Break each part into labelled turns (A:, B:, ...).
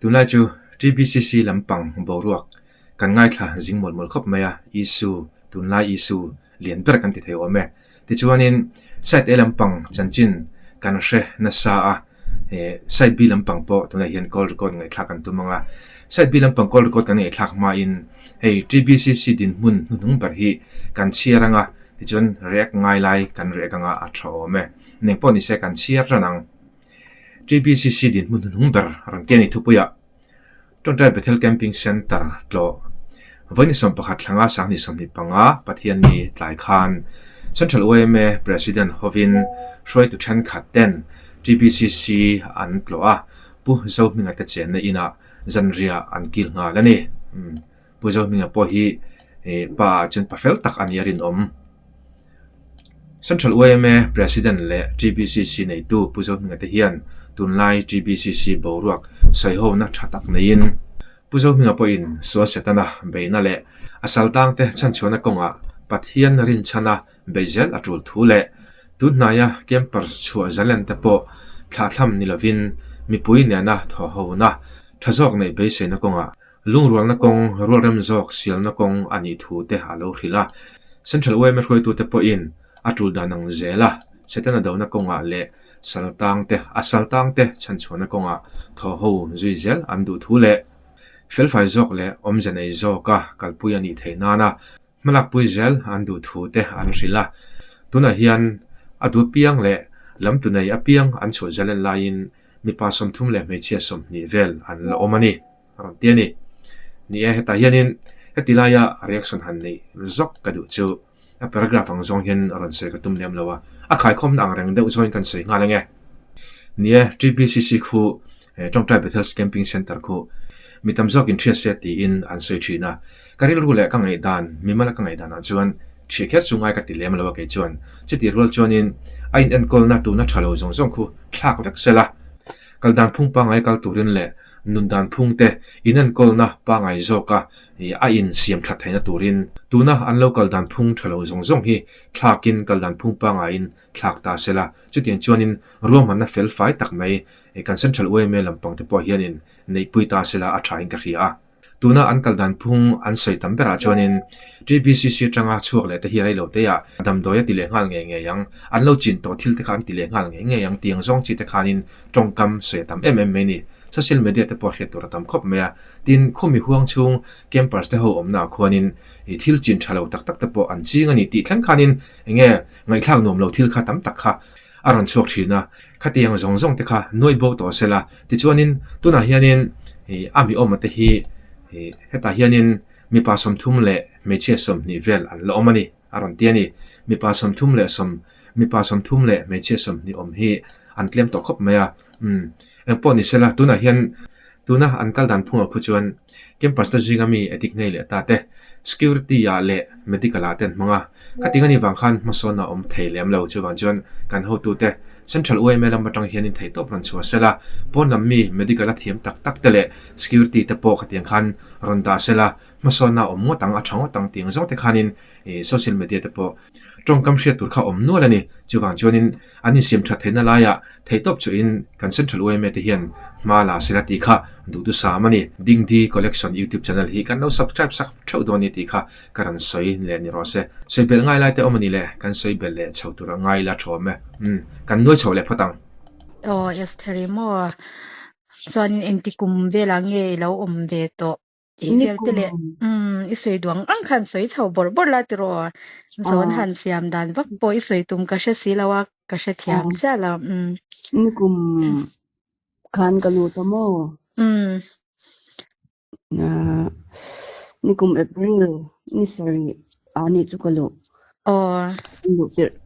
A: Tunlai chu TBCC lampang boruak kan ngaithla zing mawlh mawlh khawp mai a, issue, tunlai issue lian ber kan ti thei awm e. Tichuanin side A lampang chanchin kan hre nasa a, side B lampang pawh tunah hian call record ngaihthlak kan tum ang a. Side B lampang call record kan ngaihthlak hmain hei TBCC dinhmun hnuhnung ber hi kan chhiar ang a, tichuan react ngai lai kan react ang a, a tha awm e. Neng pawh nise kan chhiar tan ang. TBCC dinhmun hnuhnung ber rawn ti a ni thupuiah Tawngtai Bethel Camping Centre tlawh vawi 11 thlanga 2025 Pathianni tlai khan Central yma President hovin hruaitu thenkhat ten TBCC an tlawh a, Pu Zohminga te chenna inah zanriah an kil nghal a ni. Pu Zohminga pawh hi pa ah chuan pa fel tak a nih a rinawm. Central yma President leh TBCC neitu Pu Zohminga te hian tunlai TBCC boruak sawihona tha tak neiin Pu Zohminga pawhin sual Setana beihna leh a saltangte chhanchhuahna kawngah Pathian rinchhana beih zel a tul thu leh tunhnaia campers chhuah zalen te pawh thlahthlam ni lovin mipui nena thawhhona tha zawk neih beiseina kawngah Lungrualna kawng, rualrem zawk sialna kawng a nih thu te a lo hrilh a. Central yma hruaitute pawhin a tul dan ang zel a, Setana dona kawngah leh saltang te, a saltang te chhanchhuahna kawngah thaw ho zui zel an duh thu leh felfai zawk leh awmze nei zawka kalpui a nih theih nana hmalakpui zel an duh thu te an hrilh a. Tunah hian a duh apiang leh lamtu nei apiang an chhuah zalen laiin mipa 30 leh hmeichhia 20 vel an la awm a ni. A rawn ti a ni. Ni e, hetah hianin heti laia reaction han neih zawk ka duh chu a paragraph ang zawng hian a rawn sawi ka tum lem lo a, a khaikhawmna ang reng deuh zawngin kan sawi nghal ang e. Ni e, TBCC khu Tawngtai Bethel's Camping Centre khu mi tam zawkin hria se tiin an sawi thin a, ka rilru leh ka ngaihdan, mimala ka ngaihdanah chuan ṭhih kher chu ngai ka ti lem lo a kei chuan. Chutih rual chuanin a inenkawlna tuna ṭha lo zawng zawng khu thlak vek sela, kal dan phung pangngai kal turin leh Nun dan phung te inenkawlna pangngai zawka a in siam that theihna turin tuna an lo kal dan phung tha lo zawng zawng hi thlakin kal dan phung pangngaiin thlak ta se la. Chutiang chuanin ruahmanna fel fai tak mai kan Central yma lampang te pawh hianin neihpui ta se la a thain ka hria a. Tuna an kal dan phung an sawi tam berah chuanin TBCC atanga chhuak leh te hi rei lo teiah damdawi a ti leh nghal ngei ngei ang, an lo chin tawh thil te kha an ti leh nghal ngei ngei ang tiang zawng chi te khanin tawngkam sawi a tam em em mai a ni. Social media te pawh hriat tur a tam khawp mai a. Tin, khumi huang chhung campers te ho awmnaah khuanin ih thil chin tha lo tak tak te pawh an ching a ni tih thleng khanin eng nge ngaihthlak nuam lo thil kha tam tak kha a rawn chhuak thin a. Khatiang zawng zawng te kha nuai bo tawh se la. Tichuanin tunah hianin ih a mi awma te hi ih hetah hianin mipa 30 leh hmeichhia 20 vel an la awm a ni. A rawn ti a ni. Mipa 30 leh sawm, mipa 30 leh hmeichhia 20 awm hi an tlem tawh khawp mai a. Umm, engpawh ni sela, tunah hian tuna an kal dan phungah khu chuan campus te zinga mi addict ngei leh ta te, security ah leh medical ah te an hmang a. Khating a nih vang khan hmasawn a awm thei lem lo. Chuvang chuan kan hotute Central yma lam atang hianin theihtawp rawn chhuah sela, pawn lam mi medical a thiam tak tak te leh security te pawh khatiang khan rawn dah sela, Hmasawnna a awm ngawt ang, a tha ngawt ang tih ang zawng te khanin ih social media te pawh tawngkam hriat tur kha a awm nual a ni. Chuvang chuanin an insiam that theihna laiah theihtawp chuhin kan Central yma te hian hma la sela tih kha duhthusam a ni. Dingdi Collection YouTube channel hi kan lo subscribe sak theuh dawn a ni tih kha ka rawn sawi leh ni rawh se. Sawi belh ngai lai te awm a ni le, kan sawi belh leh chho tur a ngai la thawm e. Umm, kan nuai chho leh phawt ang.
B: Aw Estheri maw? Chuanin engti kum velah nge i lo awm ve tawh? Tih vel te leh umm i sawi duang ang khan sawi chho bawrh bawrh la tiraw zawn han siam dan vak pawh i sawi tum ka hre si lo a ka hre thiam chiah lo umm.
C: Nikum khan ka lut a maw?
B: Umm.
C: Nikum April ni sarih ah nih chu ka luh.
B: Aw.
C: Luh tirh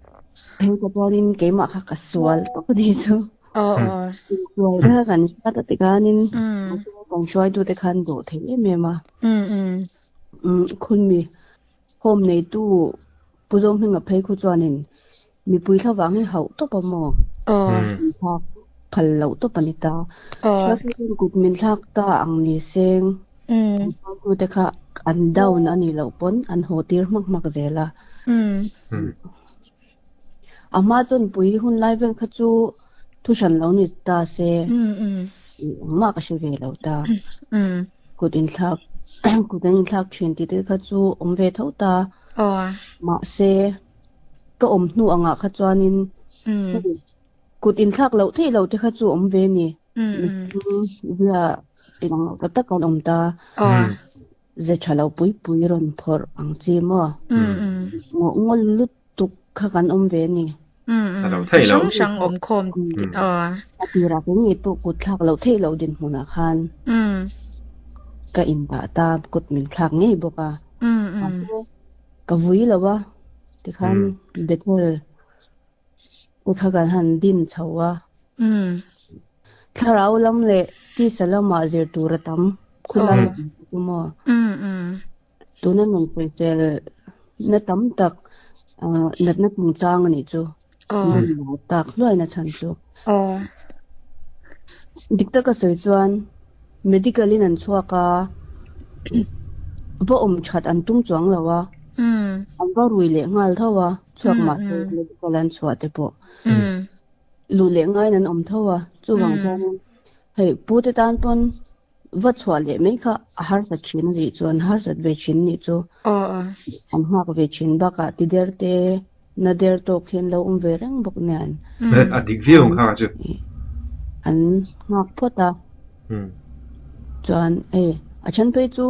C: phei ka chuanin keimah kha ka sual tawp a ni chu.
B: Aw aw.
C: Sual te kha kan hriat a tikhanin kan hruaitute khan dawh thei em em a.
B: Umm.
C: Khunmi home neitu Pu Zohminga phei khu chuanin mipui thlavang hi hauh tawp a maw?
B: Aw.
C: Thlak phal loh tawp a ni ta.
B: Aw.
C: Hruaituten kut min thlak ta ang ni seng. Hruaitute kha an down a nih loh pawn an haw tir hmak hmak zel a. A hma chuan pui hun lai vel kha chu thu hran lo ni ta se. Engmah ka hre ve lo ta. Kut inthlak kut an inthlak thin tih te kha chu awm ve tho ta. Mahse ka awm hnu angah kha chuanin kut inthlak loh theih loh te kha chu awm ve ni. Mihring zia inang lo tak tak an awm ta. Ze tha lo pui pui rawn phawrh ang chi maw? Ngawh ngawl lutuk kha kan awm ve ni.
A: A lo theih
B: loh. Hrang hrang awm khawm.
C: A tirah kei ngei pawh kut thlak loh theih loh dinhmunah khan ka indah ta, kut min thlak ngei bawk a. Mahse ka vui lo a, tikhan Bethel te kha kan han din chho a. Thlarau lam leh tisa lamah zir tur a tam khulai lam chu maw? Tuna nunpuichel na tam tak natna chungchang a nih chu. Nunna tak hluaina chhan chu. Dik taka sawi chuan medical in an chhuak a, va awm that an tum chuang lo a, an va rui leh nghal tho a, chhuak mahse medical an chhuah te pawh. Luh leh ngaiin an awm tho a, chuvang chuanin hei pute tan pawn va chhuah leh mai kha a harsat thin a nih chuan harsat ve thin nih chu an nghak ve thin bakah ti der te na der tawk hian lo awm ve reng bawk nen
A: a dik viau ang kha chu
C: an nghak phawt a chuan hei a then phei chu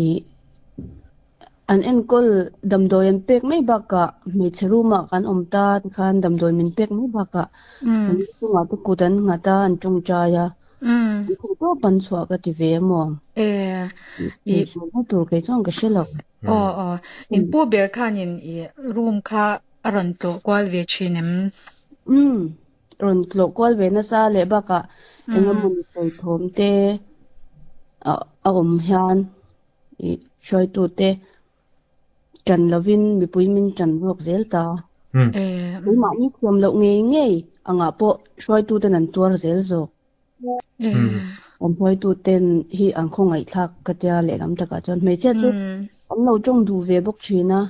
C: ih An enkawl damdawi an pek mai bakah hmeichhe room ah kan awm ta tikhan damdawi min pek mai bakah an chungah te kut an nghat a, an tawngtai a, an theih tawp an chhuah ka ti ve amaw? Insawi tur kei chuan ka hre lo.
B: Aw aw, in pu ber khanin i room kha a rawn tlawh kual ve thin em?
C: Umm, rawn tlawh kual ve nasa leh bakah engemaw ni sawi thawm te a awm hian I hruaitute ṭan lovin mipui min ṭan ruak zel ta. Keimahni thiam loh ngei ngei angah pawh hruaituten an tuar zel zawk. An hruaituten hi an khawngaihthlak ka tia lehlam takah chuan hmeichhia chu an lo ṭawng duh ve bawk ṭhin a.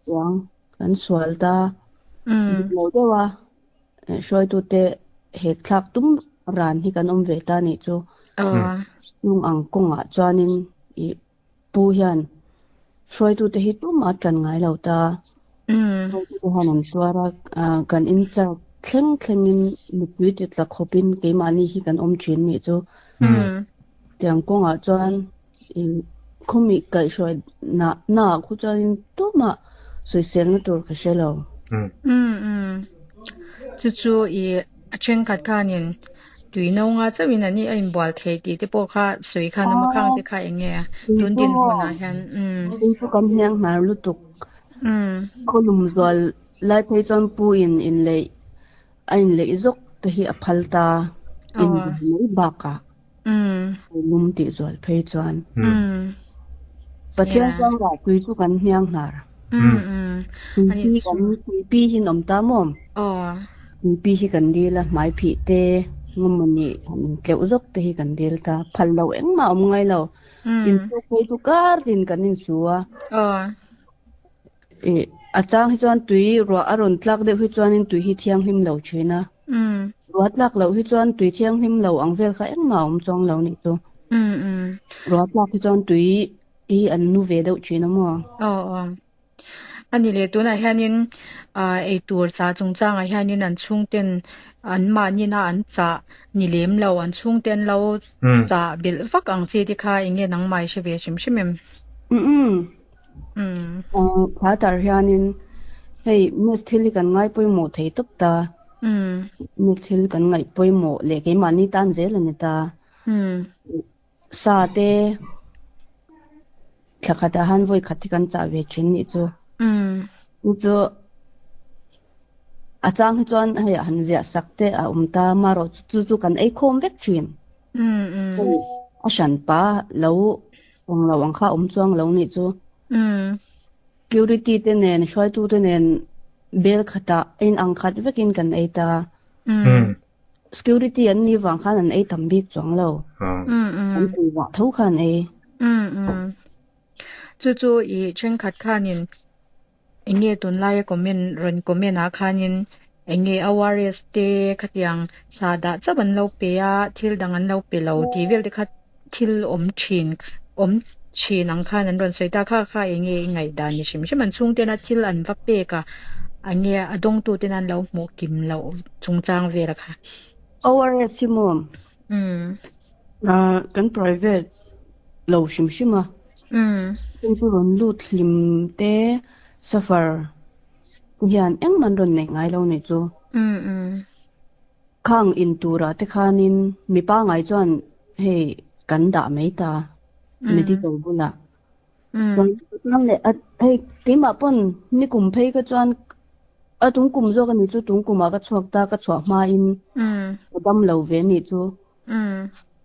C: Chuang kan sual ta. Dik lo deuh a. Hruaitute hek thlak tum ran hi kan awm ve ta nih chu. Chung ang kawngah chuanin i pu hian hruaitute hi tumah a tan ngai lo ta. Hruaitute hian an tuar a, kan in charge thleng thlengin mipui ti tla khawpin keimahni hi kan awm thin nih chu. Tiang kawngah chuan i khawmih kaihhruai naah khu chuanin tumah sawiselna tur ka hre lo.
B: Chu chu i a thenkhat khanin tui no nga chauhin an a inbual thei tih te pawh kha sawi khan awm a, khang te kha eng nge a tun dinhmunah hian.
C: Tui chu kan hniang hnar lutuk. Khawlum zual lai phei chuan pu in inleih A inleih zawk te hi a phal ta, inbual mai bakah lum tih zual phei chuan. Pathian chuan rah tui chu kan hniang hnar. Tuipi kan tuipi hi an awm ta maw? Tuipi hi kan dil a, hmai phih te, ngawmawni han intleuh zawk te hi kan dil ta. Phal lo engmah a awm ngai lo. Insuk phei chu kar tin kan insu a. Ih, a chang hi chuan tui ruah a rawn tlak deuh hi chuanin tui hi thianghlim lo thin a. Ruah tlak loh hi chuan tui thianghlim lo ang vel kha engmah a awm chuang lo nih chu. Ruah tlak hi chuan tui hi an nu ve deuh thin a maw?
B: Aw aw. A ni leh tunah hianin ah eitur chah chungchangah hianin an chhungten an mahnina an chah ni lem lo, an chhungten lo chah belh vak ang chi te kha eng nge nangmah i hre ve hrim hrim em?
C: Umm. Phatar hianin hei mess thil hi kan ngai pawimawh thei tawp ta. Mess thil kan ngaih pawimawh leh keimahni tan zel a ni ta. Sa te thla khatah han vawi khat hi kan chah ve thin nih chu. Chu chu a chang hi chuan hei han ziah sak te a awm ta marawh chu chu kan ei khawm vek thin. A hranpa lo Awm lo ang kha awm chuang lo nih chu. Security te nen hruaitu te nen bel khatah a in ang khat vekin kan ei ta. Security an nih vang khan an ei tam bik chuang lo. An ei vah tho kha an ei.
B: Chu chu i thenkhat khanin Eng nge tunlaia comment rawn comment ah khanin Enge ORS te khatiang sahdah chauh an lo pe a, thil dang an lo pe lo tih vel te kha thil awm thin awm thin ang khan an rawn sawi ta kha kha enge i ngaihdan ni hrim hrim an chhungtena thil an va pek a, enge a dawngtuten an lo hmuh kim loh chungchang vel kha.
C: ORS hi maw?
B: Umm.
C: Kan private lo hrim hrim a.
B: Umm.
C: Chung chu rawn lut hlim te suffer te hian engmah an rawn neih ngai lo nih chu.
B: Umm umm.
C: Khang in turah te khanin mi pangai chuan hei kan dah mai ta medical bulah. Chuan chuan leh a hei keimah pawn nikum phei kha chuan a tung kum zawk a nih chu tung kumah ka chhuak ta ka chhuah hmain ka dam lo ve a nih chu.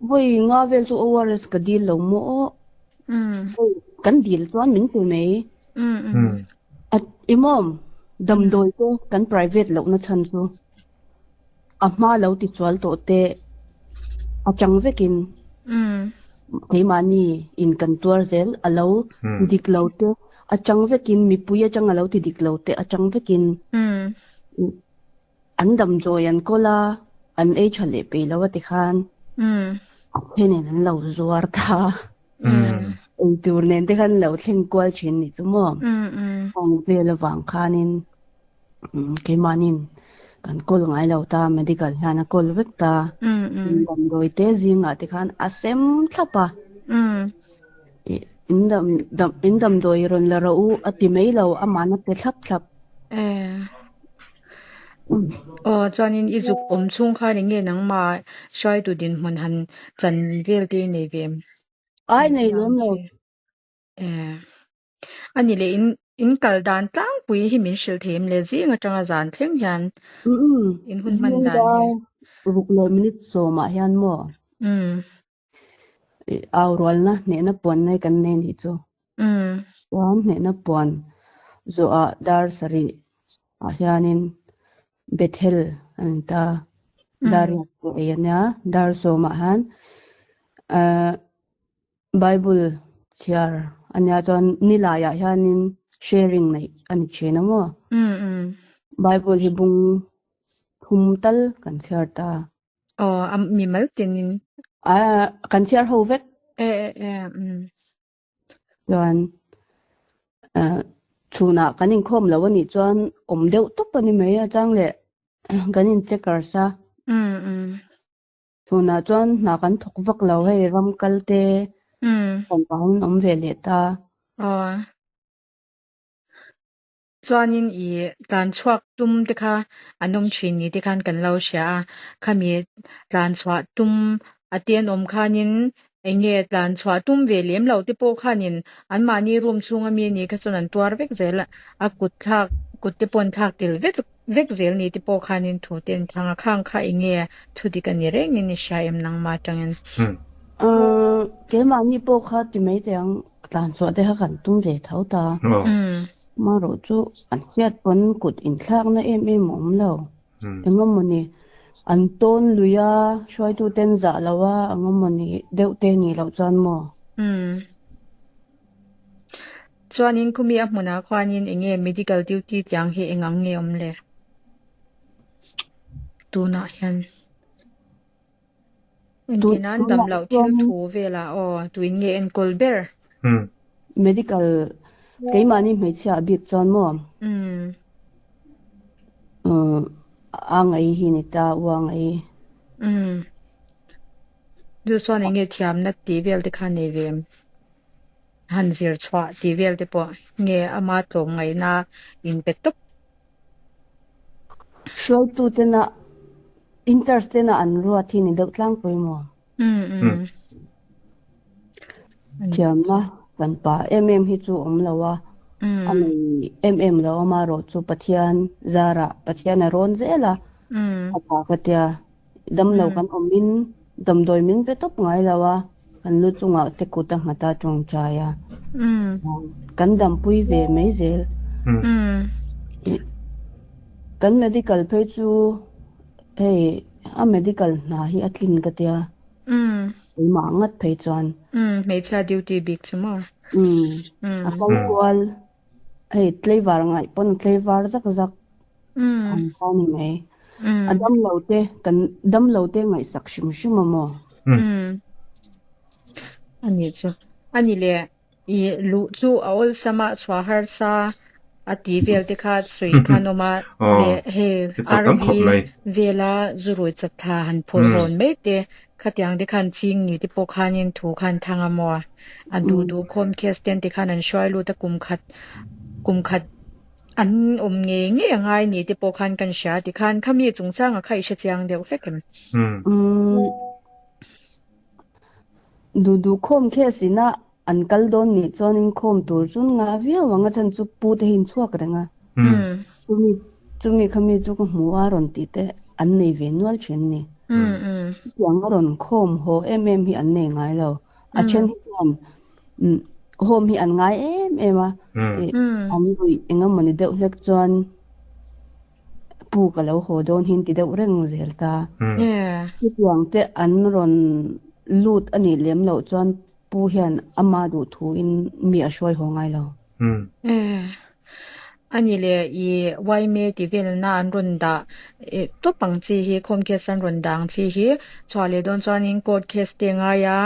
C: Vawi nga vel chu ORS ka dil lo maw aw. Hei kan dil chuan min pe mai. A imawm damdawi te kan private lohna chhan chu. A hma lo ti chual tawh teh a chang vekin keimahni in kan tuar zel a lo dik lo te a chang vekin mipui atang a lo ti dik lo te a chang vekin an damdawi an kawl a an ei tha leh peih lo a ti khan a thenin an lo zuar ta eitur nen te khan lo thleng kual thin ni chu maw ang vel avang khanin. Keimahni'n kan kawl ngai lo ta, medical hian a kawl vek ta. Damdawi te zingah te khan a sem thlap a. In damdawi rawn la rawh u a ti mai lo, amahna pe thlap thlap.
B: Aw, chuanin i zuk awm chhung khan eng nge nangmah hruaitu dinhmun han chan vel te i nei ve em?
C: Ai nei lem lo.
B: A ni leh in in kal dan tlangpui hi min hrilh thei em le zing atanga zan thleng hian in hun hman dan hi.
C: Ruk leh minute sawmah hian maw au rualna hnehna puan nai kan nei nih chu. Chuan hnehna puan zawhah dar sarih ah hianin Bethel a ni ta. Dar riat pawh ei a nia. Dar sawmah hian Bible chhiar a nia chuan nilaiah hianin sharing neih a ni thin a maw? Bible hi bung thum tal kan chhiar ta.
B: Aw, a mimal tinin.
C: A, kan chhiar ho vek.
B: E, e, e, um.
C: Chuan chhunah kan inkhawm lo a nih chuan awm deuh tawp a ni mai a chang leh kan in checkers a. Tunah chuan hna kan thawk vak lo hei ram kal te kan pahin awm ve leh ta.
B: Aw. Chuanin i tlan chhuak tum te kha an awm thin ni te khan kan lo hria a, khami tlan chhuah tum a te an awm khanin eng nge tlan chhuah tum ve lem lo te pawh khanin anmahni room chhunga mi ni kha chuan an tuar vek zel a, a kut thlak kut te pawh an thlak tel vek Vek zel ni te pawh khanin thu te an thang a, khang kha eng nge thu dik a ni rengin i hria em nangmah atangin?
C: Keimahni pawh kha ti mai teh ang, tlan chhuah te kha kan tum ve tho ta. Marawh chu an hriat pawn kut inthlakna em em a awm lo. Engemawni an tawn lui a, hruaituten zah lo a, engemawni deuh te nih loh chuan maw?
B: Chuanin khumi a hmunah khuanin eng nge medical duty tiang hi eng ang nge awm le? Tunah hian entirna an dam loh thil thu velah aw tuin nge enkawl ber?
C: Medical keimahni hmeichhia a bik chuan maw? A ngai hi ni ta, u a ngai.
B: Chu chuan eng nge thiamna tih vel te kha nei ve em? Han zir chhuah tih vel te pawh nge ama tlawmngaihna in pe tawp.
C: Hruaitu tena in charge tena an ruat hi ni deuh tlangpui maw? Thiamna kan pa em em hi chu awm lo a, a nei em em lo amarawh chu Pathian zarah Pathian a rawn zel a, a tha ka tia. Damlo kan awmin damdawi min pe tawp ngai lo a, kan lu chungah te kut a nghat a tawngtai a, kan dampui ve mai zel. Kan medical phei chu hei a medical hna hi a tlin ka tia, keimah ngat phei chuan.
B: Hmeichhia duty bik chu maw?
C: A kal kual hei tlaivar ngaih pawn a tlaivar zak zak. Ang kha ni mai. A damlo te kan damlo te ngaihsak hrim hrim a maw?
B: A nih chu. A ni le, i luh chu a awlsam a, chhuah harsa a tih vel te kha sawi khan awm a, leh hei RV vela zu rui chak thla han phawrh hawn mai te Khatiang te khan ching ni te pawh khanin thu khan thang a maw? A duh duh khawm case ten te khan an hruai lut a kum khat kum khat an awm ngei ngei a ngai ni te pawh khan kan hria ti khan khami chungchanga kha i hre chiang deuh hlek em?
C: Umm duh duh khawm case ina an kal dawn nih chuanin khawm tur chu an ngah viau ang a chhan chu pu te hi an chhuak reng a. Chumi chumi khami chu ka hmu a rawn tih te an nei ve nual thin a ni. Chutiang a rawn khawm haw em em hi an nei ngai lo. A then hi chuan home hi an ngai em em a, an ruih eng emawni deuh hlek chuan pu ka lo haw dawn hi an ti deuh reng zel ta. Chutiang te an rawn lut a nih lem loh chuan pu hian ama duh thuin mi a hruai haw ngai lo.
B: A ni le, i Yma ti velna an rawn dah tawp ang chi hi, khawm case an rawn dah ang chi hi chhuah leh dawn chuanin court case te ngai a,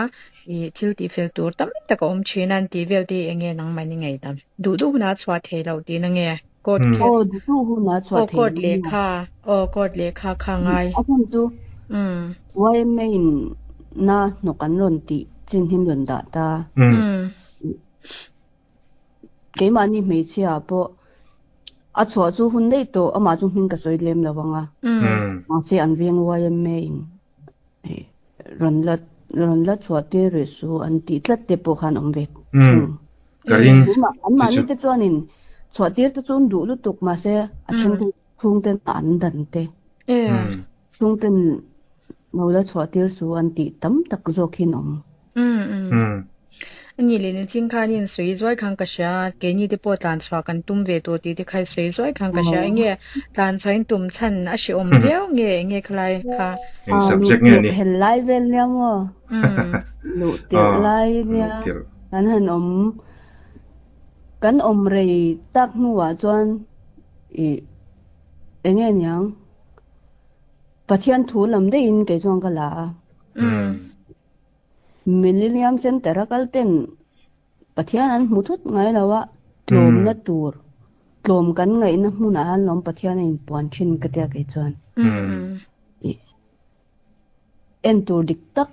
B: i thil tih fel tur tam tak a awm thin a, an tih vel te hi eng nge nangmah in i ngaih Duh duh hunah a chhuah thei loh tihna nge? Court case.
C: Aw, duh duh hunah a chhuah thei
B: loh nia. Aw, court lehkha kha ngai.
C: A chhan chu yma in na hnawk an rawn tih chin hi an rawn dah ta. Keimahni hmeichhia ah pawh a chhuah chu hun daih tawh, amah chu hming ka sawi lem lo ang a, mahse an veng yma in rawn la rawn la chhuah tir rih su an tih tlat te pawh khan awm ve thung.
A: Ka ring
C: Anmahni te chuanin chhuah tir te chu an duh lutuk mahse a then chhungten an dan te chhungten lo la chhuah tir su an tih tam tak zawk hi an awm.
B: A ni leh nichin khanin sawi zuai khan ka hria, keini te pawh tlan chhuah kan tum ve tawh tih te kha i sawi zuai khan ka hria. Enge tlan chhuah in tum chhan a hrehawm viau nge enge khalai kha?
A: Eng subject nge ni?
C: Luh hel lai vel nia maw? Luh tirh lai nia kan han awm kan awm rei tak hnuah chuan ih enge niang Pathian thu lam deihin kei chuan ka la a. Millennium Centre a kal ten Pathian an hmu thut ngai lo a, tlawmna tur, tlawm kan ngaihna hmunah hian lawm Pathian a inpuan thin ka tia kei chuan. En tur dik tak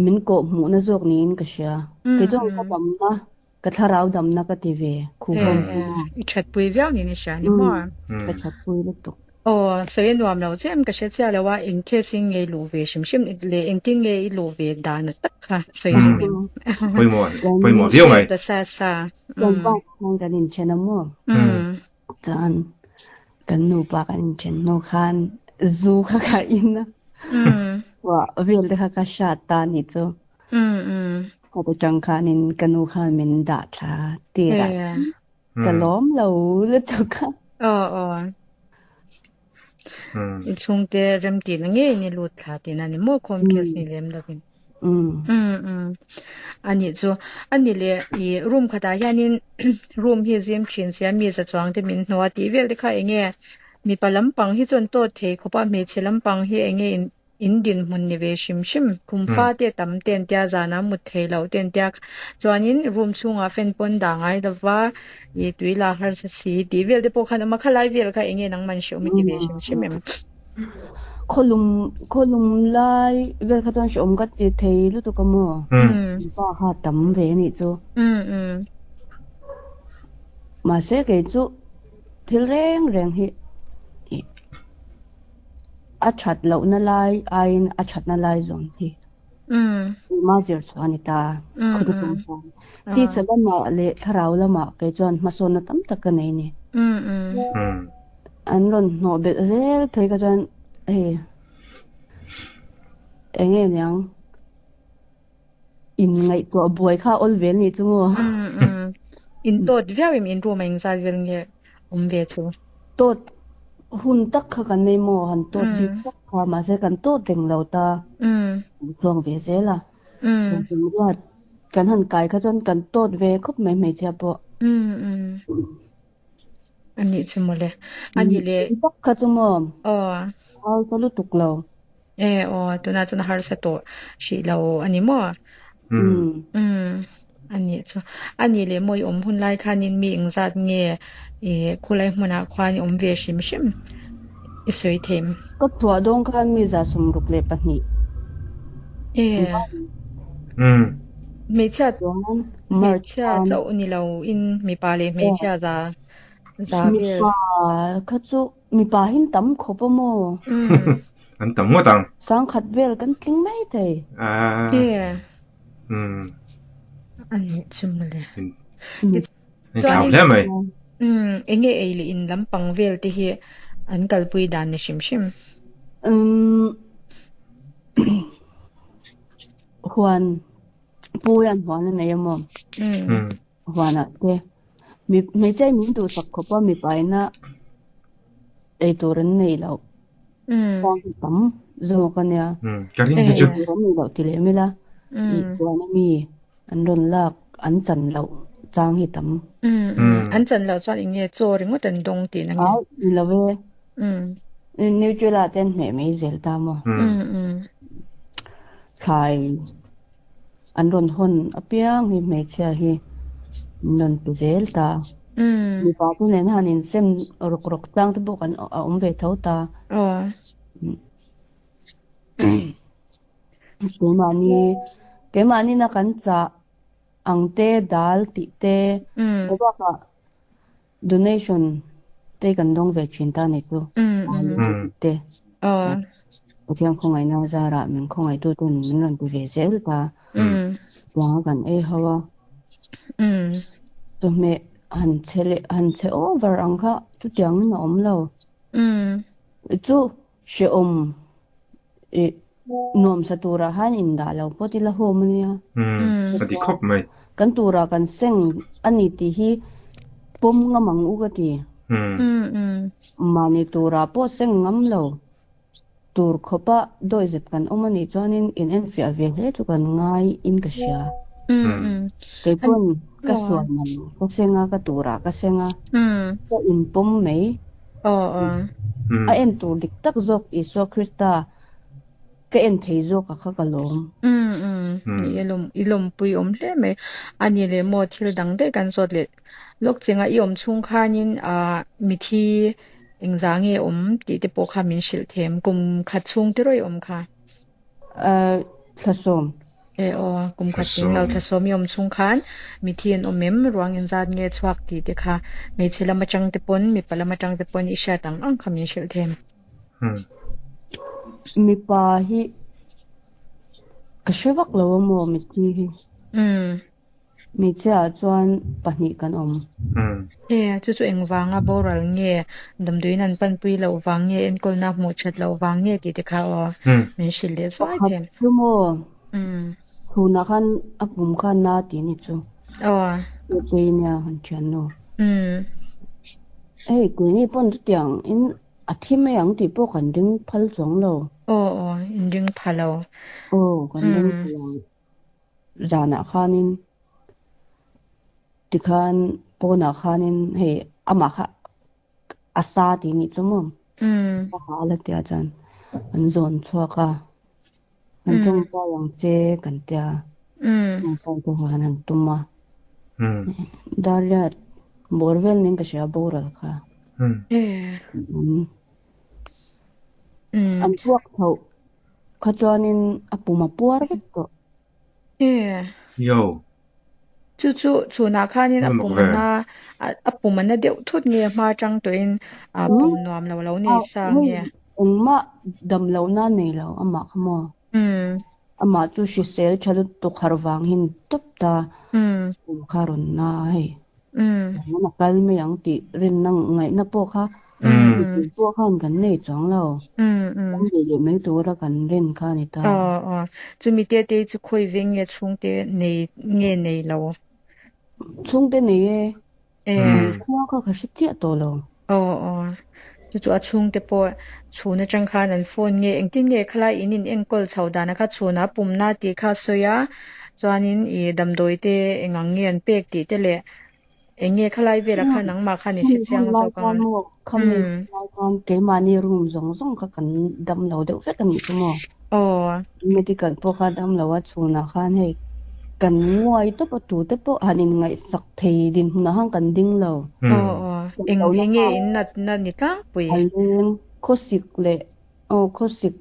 C: min kawh hmuhna zawk niin ka hria. Kei chuan ka damna Ka thlarau damna ka ti ve khu hlawm
B: hu a. I thatpui viau niin i hria ni maw?
C: Ka thatpui lutuk.
B: Aw, sawi a nuam lo che em ka hre chiah lo a, eng case in nge i luh ve hrim hrim leh engtin nge i luh ve dan a tak kha sawi rem em?
A: Pawimawh, pawimawh viau mai.
B: Ta sa sa.
C: Chuan pa khan kan inthen a maw? Chuan kan nupa kan inthen hnu khan zu kha ka in a. Wah, vel te kha ka hrat ta ni chu. Ka ti tang khanin ka nu khan min dah thla tir a. Ka lawm lo lutuk a.
B: Aw aw. I chhungte rem tihna ngei in i lut thla tihna ni maw khawm case ni lem lovin. A nih chu. A ni le i room khatah hianin room hi zim thin sia mi za chuang te min hnuh a tih vel te kha enge mipa lampang hi chuan tawt thei khawp a hmeichhe lampang hi enge in In dinhmun ni ve hrim hrim. Khum fa te tam te an tia, zanah mut thei loh te an tia. Chuanin room chhungah fan pawn dah ngai lova, i tui la harsa si tih vel te pawh khan awm a, khalai vel kha eng nge nangman hrehawm i ti ve hrim hrim em?
C: Khawlum khawlum lai vel kha chuan hrehawm ka ti thei lutuk a maw? Pa kha tam ve a nih chu. Mahse kei chu thil reng reng hi i A that lohna lai aiin a thatna lai zawn hi engmah zir chhuah a ni ta. Khawtu tum chuan tisa lamah leh thlarau lamah kei chuan hmasawnna tam tak ka nei a ni. An rawn hnawh belh zel phei kha chuan hei eng nge niang in ngaihtuah buai kha awl vel nih chu maw?
B: In tawt viau em in room a engzat vel nge awm ve chu?
C: Tawt hun tak kha kan nei maw? Han tawt bik tak kha mahse kan tawt reng lo ta. Kan tluang ve zel a. Ruat kan han kai kha chuan kan tawt ve khawp mai hmeichhia pawh.
B: A nih chu mawle. A nih leh.
C: Tak kha chu maw?
B: Aw.
C: Harsa lutuk lo.
B: E aw, tunah chuan a harsa tawh hrih lo a ni maw? Umm. A nih chu. A nih leh maw i awm hun lai khanin mi engzat nge i khulai hmunah khuan i awm ve hrim hrim i sawi thei em?
C: Ka chhuah dawn khan mi 62.
B: E. Hmeichhia hmeichhia chauh ni lo in mipa leh hmeichhia za za vel.
C: Mipa kha chu mipa hi an tam khawp a maw?
A: An tam ngawt ang.
C: 1000 vel kan tling mai thei.
B: E. A nih chu mawle.
A: In thlau hle mai.
B: Eng nge ei leh in lampang vel te hi an kalpui dan ni hrim hrim?
C: Huan pu hian huan a nei a maw? Huanah te hmeichhia in min duhsak khawp a mipa ina ei tur an nei loh. Huan hi tam zawk a nia.
A: Ka ring chu chu.
C: Ei tur an nei loh ti lem ila huan a mi an rawn lak an chan loh chang hi tam.
B: An chan loh chuan eng nge chaw ringawt an dawng tihna nge?
C: Ai ni lo e. Nutella te an hmeh mai zel ta maw? Thlai an rawn hawn apiang hi hmeichhia hi an rawn pe zel ta. Mipa te nen han insem rawk rawk tlang te pawh kan a awm ve tho ta. Keimahni keimahni na kan chah ang te dal tih te bakah Donation te kan dawng ve thin ta ni chu. Te. Pathian khawngaihna zarah min khawngaihtu ten min rawn ti ve zel ta. Tianga kan ei ho a. Chawhmeh han chhe leh han chhe over ang kha chutiangin a awm lo. Chu Hrehawm i nuamsa turah khan indah lo pawh tila home a nia.
A: Umm, a ti khawp mai.
C: Kan turah kan seng a ni tih hi pawm ngam ang u ka ti. Mahni turah pawh seng ngam lo tur khawpa dawihzep kan awm a nih chuanin in enfiah ve hle chu kan ngai in ka hria. Kei pawn ka sual man ka seng a, ka turah ka seng a, ka inpawm mai. A en tur dik tak zawk Isua Krista ka en thei zawk a kha ka lawm.
B: I lawmpui awm hle mai. A ni leh maw thil dang daih kan zawt leh lawk chenga i awm chhung khanin mithi engzah nge awm tih te pawh kha min hrilh them kum khat chhung te rawih awm kha.
C: Thla sawm.
B: E aw, kum khat tling lo thla sawm i awm chhung khan mithi an awm em, ruang inzat nge chhuak tih te kha hmeichhe lam atang te pawn mipa lam atang te pawn i hriat ang ang kha min hrilh them.
C: Mipa hi ka hre vak lo a maw mithi hi. Hmeichhia ah chuan pahnih kan awm.
B: E, chu chu engvanga boral nge, damdawiin an panpui loh vang nge, enkawlna hmuh that loh vang nge tih te kha aw min hrilh leh zuai
C: Pakhat
B: them.
C: chu maw, chhunah khan a pum kha na tih ni chu.
B: Aw.
C: Chei nia kan thiannu. Hei keini pawn chutiang in a thi mai ang tih pawh kan ring phal chuang lo.
B: Aw aw, in ring pha lo.
C: Aw, kan ring pha lo. Zanah khanin tikhan pawnah khanin hei amah kha a sa tih nih chu maw a hal a tia chuan an zawn chhuak a an tawngtai ang che kan tia tawngtai te khan an tum a Darliat bawr vel nen ka hria boral kha an puak tho Kha chuanin a pum a puar vek tawh.
B: E.
A: Yo.
B: Chu chu chhunah khanin a pum a na a pum a na deuh thut nge a hma atang tawhin a pum nuam lo lo nei sa nge.
C: Engmah dam lohna a nei lo amah kha maw. Amah chu hrisel tha lutuk harh vang hin tawp ta pum kha rawn na hei. Engmah a kal mai ang tih rinna ngaihna pawh kha mipui pawh khan kan nei chuang lo. Kan nei leh mai tura kan rin kha a ni ta.
B: Aw aw. Chumi te te chu khawi veng nge chhungte nei nge nei lo?
C: Chhungte nei e. Khua kha ka hre chiah tawh lo.
B: Aw aw. Chu chu a chhungte pawh chhun atang khan an phone nge engtin nge khalai in in enkawl chho dan a kha chhun a pumna tih kha a sawi a. Chuanin i damdawi te eng ang nge an pek tih te leh. Eng nge khalai velah khan nangmah khan i
C: Khami
B: hre
C: hun
B: chiang
C: lai
B: zawk
C: khan
B: ang a?
C: maw, khami
B: Umm.
C: hun lai khan keimahni room zawng zawng kha kan dam lo deuh vek a nih chu maw.
B: Aw.
C: Medical pawh kha dam lo a chhunah khan hei kan nguai tawp a tute pawh han inngaihsak thei dinhmunah khan kan ding lo.
B: Aw aw.
C: Kan
B: Eng
C: lohna
B: eng nge
C: khan
B: in natna ni tlangpui?
C: a leng khawsik leh aw khawsik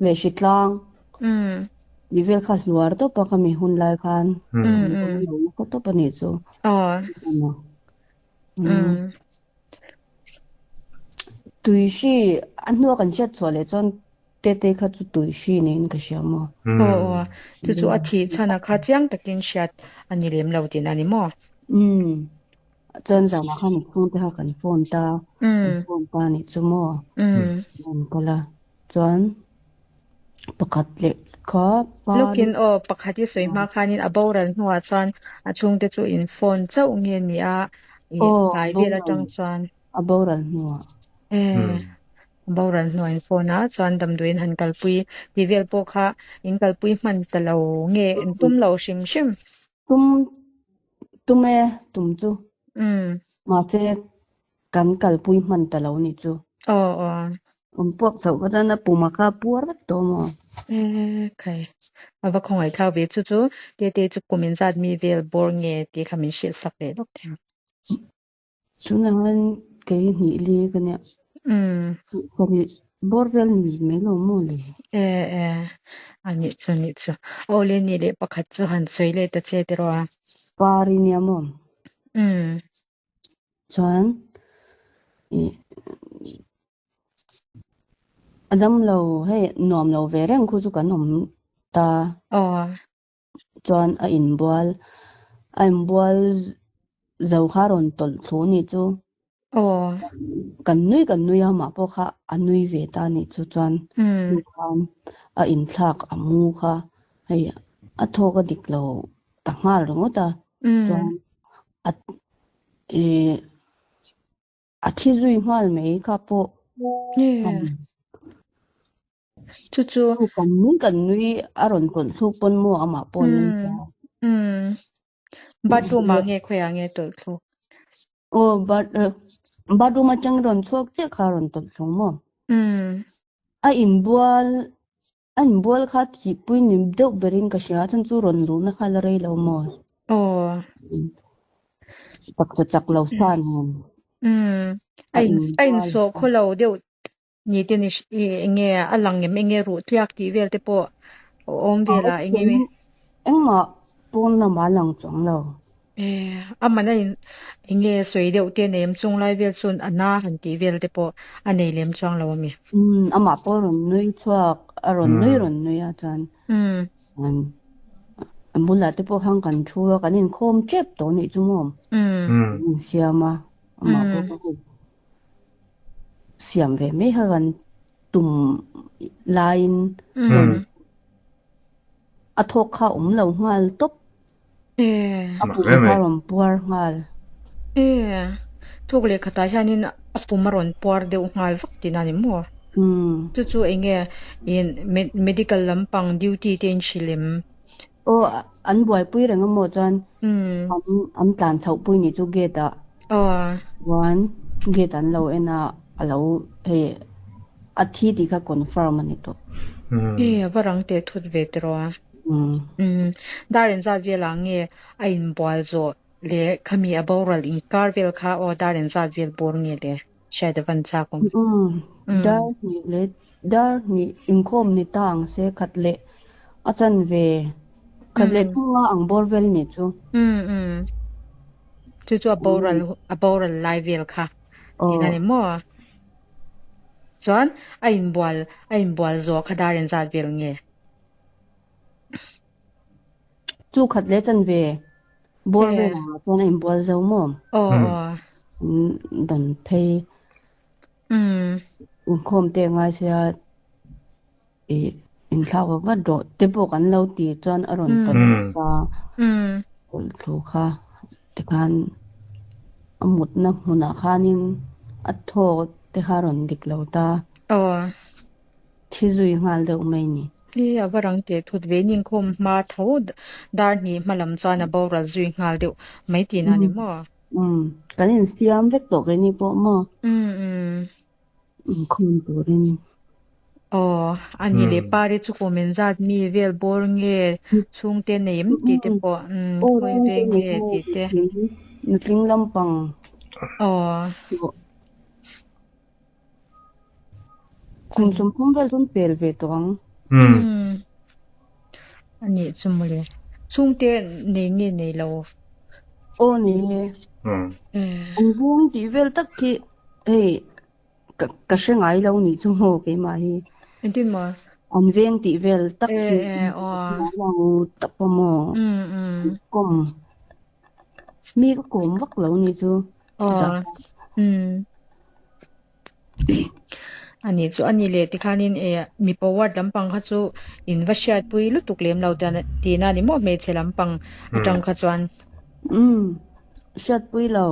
C: leh hritlang.
B: Umm.
C: Ni vel kha hluar tawp a khami hun lai khan kan dam lo nasa tawp a nih chu.
B: Aw. Umm.
C: Tui hri a hnua kan hriat chhuah leh chuan Tete kha chu tui hri niin ka hria maw?
B: Aw aw, chu chu a thih chhan a kha chiang takin hriat a ni lem lo tihna a ni maw?
C: Umm, chuan zanah khan i chhungte kha kan phone ta, kan phone ta nih chu maw? An kal a, chuan pakhat leh kha pa
B: Lawkin aw, pakhat i sawi hma khanin a boral hnuah chuan a chhungte chu in phone chauh nge ni a, i tlai vel atang chuan.
C: A boral hnuah.
B: E, a boral hnuah in phone a, chuan damdawiin han kalpui tih vel pawh kha in kalpui hman ta lo nge in tum lo hrim hrim.
C: Tum, tum e, tum chu. Mahse kan kalpui hman ta lo nih chu.
B: Aw, aw.
C: Awm puak chauh ka tan a puma kha puar vek tawh maw?
B: E, khai. A va khawngaih thlak ve chu chu Tete chu kum inzat mi vel bawr nge tih kha min hrilh sak leh lawk thei ang.
C: Tunah hian kei hnih li ka nia. Pahnih bawr vel ni mai lo maw le?
B: E e, a nih chu nih chu. Aw le nih leh pakhat chu han sawi leh ta che tiraw a?
C: Par i nia maw? Chuan i a dam lo hei nuam lo ve reng khu chu kan awm ta.
B: Aw.
C: Chuan a inbual a inbual zo kha a rawn tawlh thlu nih chu.
B: Aw.
C: Kan nui kan nui a mah pawh kha a nui ve ta nih chu chuan hnu khan a inthlak a mu kha hei a thawk a dik lo ta nghal ringawt a chuan a ih a thi zui nghal mai kha pawh.
B: Chu chu.
C: Kan nui kan nui a rawn tawlh thluk pawn maw amah pawh nui ta.
B: Umm. Bathroom ah nge khawiah nge tawlh thluk?
C: Aw bath bathroom atang rawn chhuak chiah kha a rawn tawlh thluk maw?
B: Umm.
C: A inbual a inbual kha thihpui ni deuh berin ka hria a chhan chu rawn luhna kha la rei lo maw?
B: Aw.
C: Taksa chak lo sa nen.
B: Umm.
C: A
B: A in a
C: inbual.
B: insawh khaw lo deuh Ni te ni eng nge a lang em eng nge ruh tliak tih vel te pawh a awm vel a eng nge
C: Engmah pawn lamah a lang chuang lo.
B: E a man a in eng nge sawi deuh te nei em chung lai vel chuan a na han tih vel te pawh a nei lem chuang lo a mi.
C: Umm amah pawh a rawn nui chhuak a rawn nui rawn nui a chuan a bulah te pawh khan kan thu a kan inkhawm tep tawh nih chu maw kan insiam a amah pawh ka hmu. Siam ve mai kha kan tum laiin rawn a thawk kha a awm lo nghal tawp. A pum kha a rawn puar nghal.
B: E, thawk leh khatah hianin a pum a rawn puar deuh nghal vak tihna a ni maw? Chu chu eng nge medical lampang duty te in hrilh em?
C: Aw, an buaipui reng a maw chuan an tlan chhoh pui nih chu gate ah chuan gate an lo en a, a lo hei a thi tih kha confirm a ni tawh.
B: E, a va rang teh thut ve tiraw a. Dar engzat velah nge a inbual zawh leh khami a boral inkar vel kha aw dar engzat vel bawr nge le hriat a van chak awm.
C: Dar hnih leh dar hnih inkhawm ni ta ang se khat leh a chan ve khat leh thunga ang bawr vel nih chu.
B: Chu chu a boral a boral lai vel kha tihna ni maw? Chuan a inbual a inbual zawh kha dar engzat vel nge?
C: Chu khat leh chan ve bawr vel angah chuan a inbual zo maw?
B: Aw aw.
C: Rawn phei inkhawm te ngai sia ih inthlak vak vat rawh te pawh kan lo ti chuan a rawn tawlh ta tawlh thlu kha tikhan a mutna hmunah khanin a thaw te kha a rawn dik lo ta.
B: Aw.
C: Thi zui nghal deuh mai ni.
B: Hi a va rang teh thut ve inkhawm hma tho dar hnih hma lam chuan a boral zui nghal deuh mai tihna a ni maw?
C: Umm kan insiam vek tawh keini pawh maw?
B: Umm umm.
C: Inkhawm turin.
B: Aw, a ni leh pari chu kum inzat mi vel bawr nge chhungte nei em tih te pawh umm khawi veng nge tih te.
C: Nutling lampang.
B: Aw.
C: Kum 30 vel chu an pel ve tawh ang.
B: Umm. A nih chu mawle. Chhungte nei nge nei lo?
C: Aw nei e. An veng tih vel tak khi hei ka ka hre ngai lo nih chu maw keimah hi.
B: Engtin maw?
C: An veng tih vel tak
B: khi
C: ka hre ngai lo tak pawh maw. Kawm mi ka kawm vak lo nih chu.
B: Aw. Umm. A nih chu a ni leh tikhanin e mipa ward lampang kha chu in va hriatpui lutuk lem lo tihna a ni maw hmeichhe lampang atang kha chuan.
C: Umm hriatpui lo.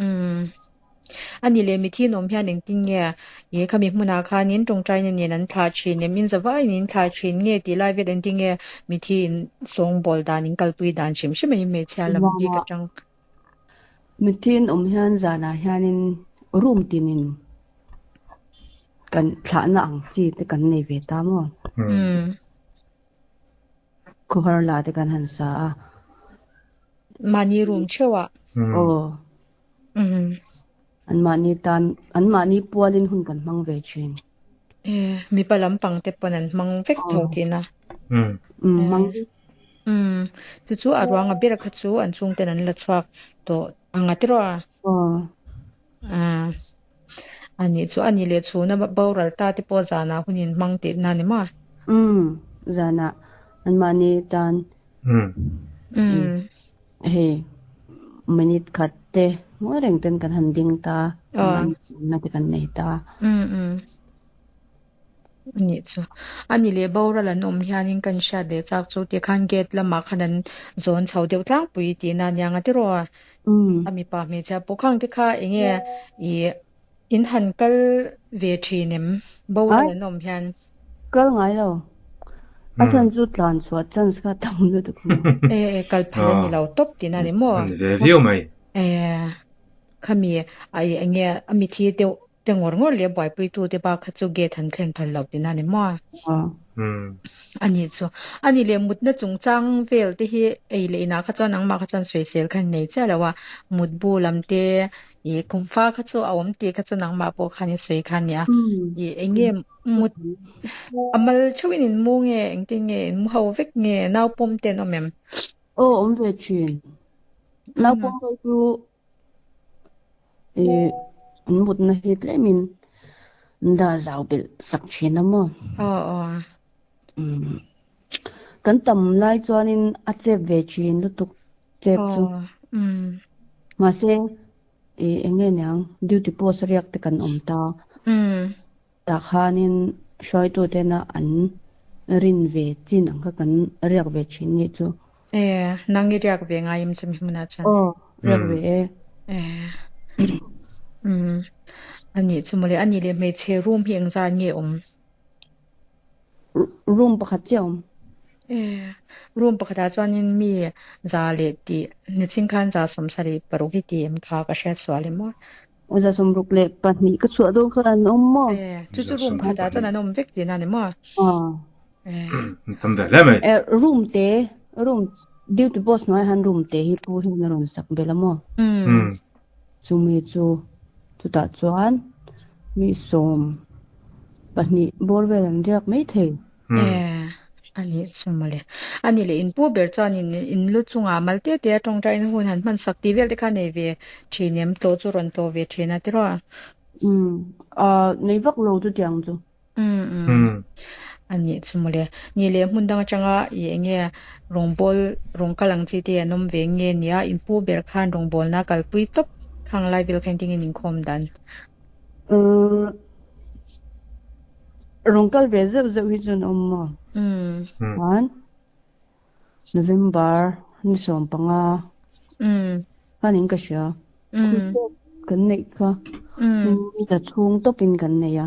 B: Umm a ni leh mithi an awm hian engtin nge e khami hmunah khanin tawngtaina nen an thlah thin em in zavaiin in thlah thin nge tih lai vel engtin nge mithi in sawngbawl dan in kalpui dan hrim hrim a hmeichhia lam bik atang.
C: Mithin awm hian zanah hianin room tinin kan thlahna ang chi te kan nei ve ta maw? Khawhar la te kan han sa a.
B: Mahni room theuh ah.
C: Aw. An mahni tan, an mahni pualin hun kan hmang ve thin.
B: Mipa lampang te pawn an hmang vek tho tihna.
C: Hmang vek.
B: Umm, chu chu a ruang a ber kha chu an chhungten an la chhuak tawh ang a tiraw a?
C: Aw.
B: Ah, a nih chu a nih leh chhuna boral ta te pawh zanah hun in hmang tihna ni maw?
C: Umm, zanah anmahni tan
B: Umm.
C: Hei minute khat te ngawi reng ten kan han ding ta, anmahni awmna te kan nei ta.
B: Umm umm. A nih chu. A ni leh boral an awm hianin kan hriat leh chak chu tikhan gate lamah khan an zawn chho deuh tlangpui tihna a nia tiraw? A mipa hmeichhia pawh khang te kha eng nge ih in han kal ve thin em boral an awm hian?
C: Kal ngai lo. A chhan chu tlan chhuah chance kha tam lutuk maw?
B: E e kal phal a ni lo tawp tihna a ni maw?
A: A ni ve viau mai.
B: E khami a eng nge a mithi deuh Te ngawr ngawr leh buaipuitute bak kha chu gate han thlen phal lo tihna a ni maw? A nih chu. A nih leh mutna chungchang vel te hi ei leh inah kha chuan nangmah kha chuan sawisel kha nei chiah lo a, mutbu lam te ih kumfa kha chu a awm tih kha chu nangmah pawh khan i sawi kha a nia. Ih eng nge mut a mal theuhin in mu nge engtin nge in mu ho vek nge naupawm te an awm em?
C: Aw awm ve thin. Naupawm ho chu Ih an mutna hi tlemin an dah zau belh sak thin a maw?
B: Aw aw.
C: Umm kan tam lai chuanin a chep ve thin lutuk chep chu.
B: Aw umm.
C: Mahse ih eng nge niang duty post a riak te kan awm ta.
B: Umm.
C: Tah khanin hruaitutena an rin ve chin ang kha kan riak ve thin nih chu.
B: E, nang i riak ve ngai em chumi hmunah chuan?
C: Aw, riak ve e.
B: E, umm, a nih chu mawle. A nih leh hmeichhe room hi engzat nge awm?
C: Room pakhat chiah awm.
B: E, room pakhatah chuanin mi za leh tih, nichin khan za 76 hi ti em kha ka hriat sual em aw?
C: 62 ka chhuah dawn khan an awm maw?
B: E, chu chu room khatah chuan an awm vek tihna a ni maw?
C: Aw.
B: E.
A: An tam ve hle mai.
C: E, room te, room duty post hnuaiah hian room te hi pu hian a rawn sak belh a maw?
B: Umm.
C: Chumi chu chutah chuan mi 12 bawr vel an riak mai thei.
B: E, a nih chu mawle. A nih leh in pu ber chuan in in lu chungah mal te te a tawngtain hun han hman sak tih vel te kha nei ve thin em? Tlawh chu rawn tlawh ve thin a tiraw?
C: Umm, ah nei vak lo chutiang chu.
B: Umm umm, a nih chu mawle. Nih leh hmun dang atanga i eng nge rawngbâwl rawn kal ang chi te an awm ve nge nia in pu ber khan rawngbâwlna kalpui tawp khang lai vel kha engtin in inkhawm dan?
C: Umm. Rawn kal ve zeuh zeuh hi chuan a awm maw? Chuan November ni 15 khanin ka hria. Khultawk kan neih kha ni chhung tawpin kan nei a.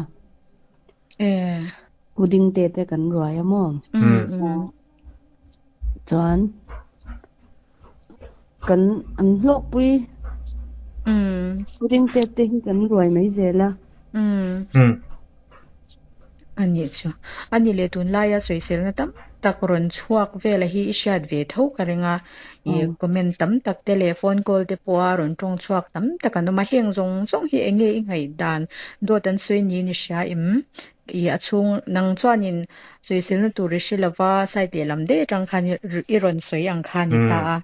C: Pudding te te kan ruai a maw? Chuan kan an hlawkpui. Pudding pek te hi kan ruai mai zel a.
B: A nih chu. A ni leh tunlaia sawiselna tam tak rawn chhuak vela hi i hriat ve tho ka ring a. I comment tam tak te leh phone call te pawha rawn tawng chhuak tam tak an awm a. Heng zawng zawng hi eng nge i ngaihdan dawt an sawi niin i hria em? I a chhung nang chuanin sawiselna tur i hre lova side lehlam daih atang khan i rawn sawi ang kha a ni ta a.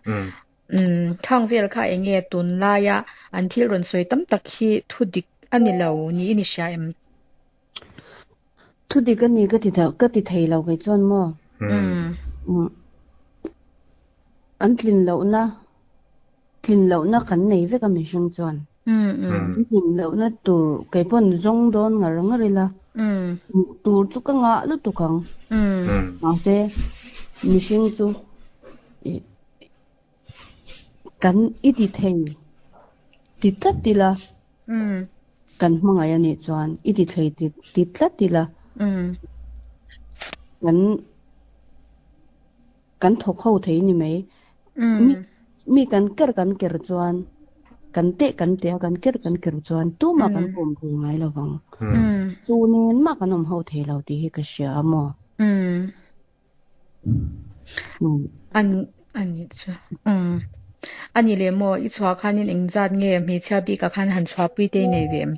B: Khang vel kha eng nge tunlaia an thil rawn sawi tam tak hi thu dik a ni lo niin i hria em?
C: Thu dik a ni ka ti ka ti thei lo kei chuan maw? An tlin lohna tlin lohna kan nei vek a mihring chuan. An tlin lohna tur kei pawn zawng dawn ngar ngar ila tur chu ka ngah lutuk ang. Mahse mihring chu Kan i ti thei ti tlat ila, kan hmangaih a nih chuan i ti thei ti tlat ila, kan kan thawk ho thei ni mai. Mi mi kan ker kan ker chuan kan teh kan teh a, kan ker kan ker chuan tumah kan pawm thei ngai lo vang. Chu nen mah kan awm ho thei lo tih hi ka hria a maw?
B: An ani chu umm ani leh maw i chhuah khanin engzat nge hmeichhia bikah khan han chhuahpui te i nei ve em?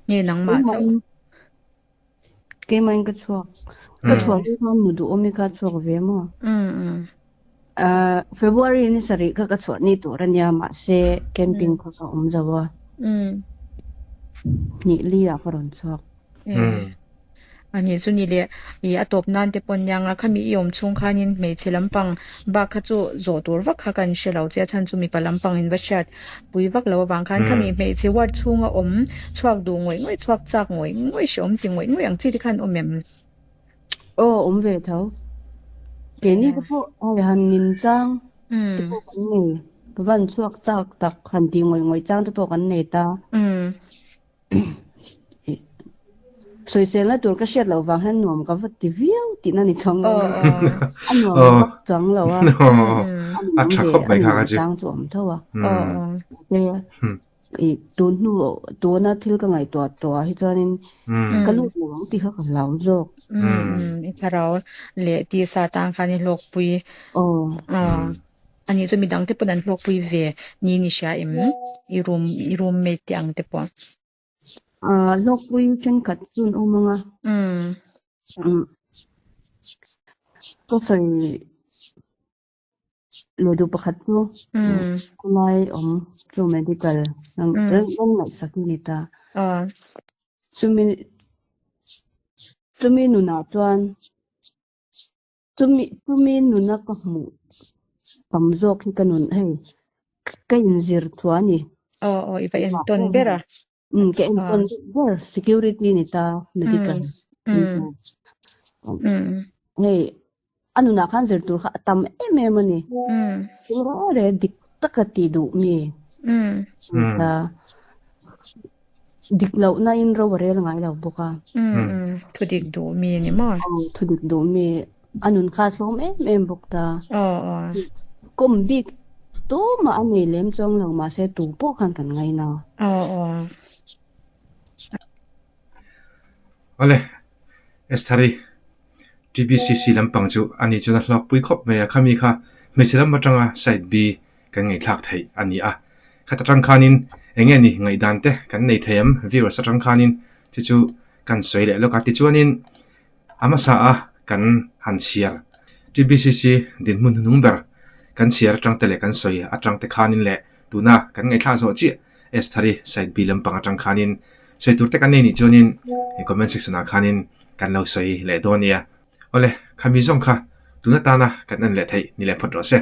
B: Nge nangmah chauh?
C: Keimahin ka chhuak. Ka chhuah hi khan nu duhawm hi kha chhuak ve maw? February ni sarih kha ka chhuah ni tur a nia mahse camping kha ka awm zo a. Hnih li ah ka rawn chhuak.
B: Ani chu ni leh i a tawp nan te pawn nia nga khami i awm chhung khanin hmeichhe lampang bak kha chu zawh tur vak kha kan hre lo che a chhan chu mipa lampang in va hriat pui vak lo avang khan khami hmeichhe ward chhunga awm chhuak duh ngawih ngawih chhuak chak ngawih ngawih hrehawm ti ngawih ngawih ang chi te khan awm em?
C: Aw awm ve tho. Keini te pawh hei han nin chang te pawh kan nei ka van chhuak chak tak han tih ngawih ngawih chang te pawh kan nei ta. Sawiselna tur ka hriat loh vang hian nuam ka va ti viau tihna ni chuang lo a. A nuam vak chuang lo a.
A: A tha khawp mai kha ka chu.
C: Chang chu awm tho a. I tun hnu tuna thil ka ngaihtuah tawh ah hi chuanin ka lut lo ang tih kha ka hlau zawk.
B: I thlarau leh tisa tang khan i hlawkpui. Ani chu midang te pawn an hlawkpui ve ni ni hria em? I room i roommate te ang te pawh.
C: Aaa hlawkpui thenkhat chu an awm ang a. Umm. Ka sawi leh duh pakhat chu khawlai awm chu medical nang ngaihsak i ni ta. Chumi chumi nunah chuan Chumi chumi nuna ka hmuh tam zawk hi ka nun hei ka inzir thuah a ni.
B: Aw aw i va entawn ber a.
C: Umm ka entawn ber security ni ta medical. Hei a nunah khan zir tur kha a tam em em a ni. Thil reng reng dik taka tih duh mi ni ta. Dik lohna in ro a rel ngai lo bawk a.
B: Umm thu dik duh mi a ni maw?
C: Aw thu dik duh mi a nun kha a tlawm em em bawk ta.
B: Aw aw.
C: Kawm bik tumah a nei lem chuang lo mahse tu pawh khan kan ngaina.
B: Aw aw.
A: Awle Estheri TBCC lampang chu a nih chuan a hlawkpui khawp mai a, khami kha hmeichhe lam atanga side B kan ngaihthlak theih a ni a. Khat atang khanin eng nge ni ngaihdan te kan nei thei em viewers atang khanin chu chu kan sawi leh lawk a. Tichuanin a hmasa a kan han chhiar TBCC dinhmun hnuhnung ber kan chhiar atang te leh kan sawi atang te khanin leh tuna kan ngaihthlak zawh chiah Estheri side B lampang atang khanin sawi tur te kan nei nih chuanin comment section ah khanin kan lo sawi leh dawn nia. Awle, khami zawng kha tun atana kan en leh theih ni leh phawt rawh se.